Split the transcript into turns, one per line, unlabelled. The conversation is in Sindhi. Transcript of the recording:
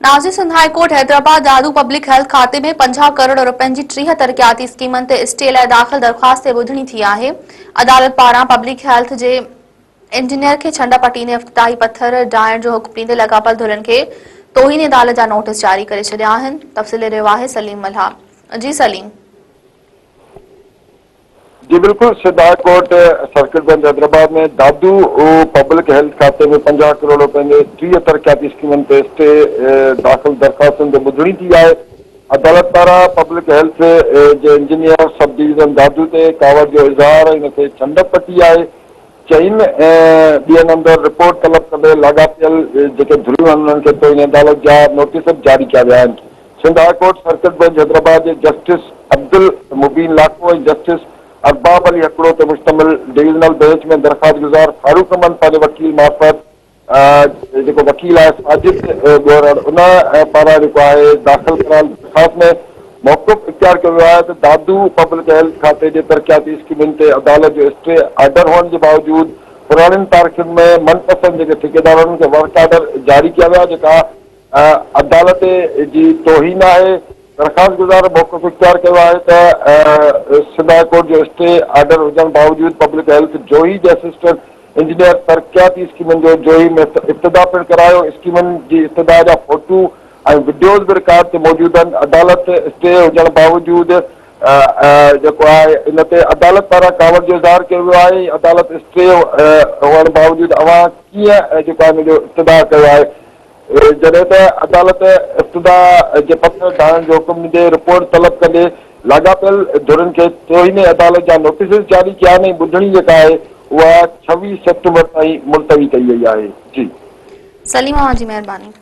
ناظرين Sindh high court Hyderabad Dadu public health کاتي ۾ 50 ڪروڙ رپين جي 30 ترقياتي اسڪيمن تي اسٽي لاء داخل درخواست تي ٻڌڻي ٿي آهي. عدالت پاران پبلڪ هيلٿ جي انجنيئر کي ڇنڊ پٽيندي افتتاحي پٿر ڊاهڻ جو حڪم ڏيندي لاڳاپيل ڌرين کي توهين عدالت جا نوٽيس جاري ڪري ڇڏيا آهن. تفصيل ڏئي رهيو آهي سليم ملاح. جي سليم.
جي بلڪل Sindh high court circuit bench Hyderabad ۾ Dadu public health کاتي ۾ 50 ڪروڙ رپين جي 30 ترقياتي اسڪيمن تي اسٽي داخل درخواستن تي ٻڌڻي ٿي آهي. عدالت پاران پبلڪ هيلٿ جي انجنيئر سب ڊويزن دادو تي ڪاوڙ جو اظهار ۽ ان کي ڇنڊ پٽي آهي. چئن ڏينهن اندر رپورٽ طلب ڪندي لاڳاپيل جيڪي ڌريون آهن انهن کي توهين عدالت جا نوٽيس به جاري ڪيا ويا آهن. Sindh high court circuit bench Hyderabad جي جسٽس عبدالمبين لاکو ۽ جسٽس ارباب علي هڪڙو تي مشتمل ڊويزنل بئنچ ۾ درخواستگذار فاروق احمد پنهنجي وڪيل معرفت جيڪو وڪيل آهي ساجد ڳورڙ ان پاران جيڪو آهي داخل ڪرايل درخواست ۾ موقف اختيار ڪيو ويو آهي ته دادو پبلڪ هيلٿ کاتي جي ترقياتي اسڪيمن تي عدالت جو اسٽي آرڊر هئڻ جي باوجود پراڻين تاريخن ۾ من پسند جيڪي ٺيڪيدار انهن کي ورڪ آرڊر جاري ڪيا ويا جيڪا عدالت جي توهين آهي. درخواستگذار موقف اختيار ڪيو آهي ته سنڌ هاء ڪورٽ جو اسٽي آرڊر هجڻ باوجود پبلڪ هيلٿ جوهي جي اسسٽنٽ انجنيئر ترقياتي اسڪيمن جو جوهي ۾ افتتاح پڻ ڪرايو، اسڪيمن جي افتتاح جا فوٽو ۽ وڊيوز به رڪارڊ تي موجود آهن، عدالت اسٽي هجڻ باوجود جيڪو آهي ان تي عدالت پاران ڪاوڙ جو اظهار ڪيو ويو آهي، عدالت اسٽي هئڻ باوجود اوهان ڪيئن جيڪو آهي ان جو افتتاح ڪيو آهي. جڏهن ته عدالت ابتدا جي پٿر ڊاهڻ جو حڪم ڏيندي رپورٽ طلب ڪندي لاڳاپيل ڌرين کي توهين عدالت جا نوٽيسز جاري ڪيا آهن ۽ ٻڌڻي جيڪا آهي اها 26 سيپٽمبر تائين ملتوي ڪئي وئي آهي. جي.
سليم اوهان جي مهرباني.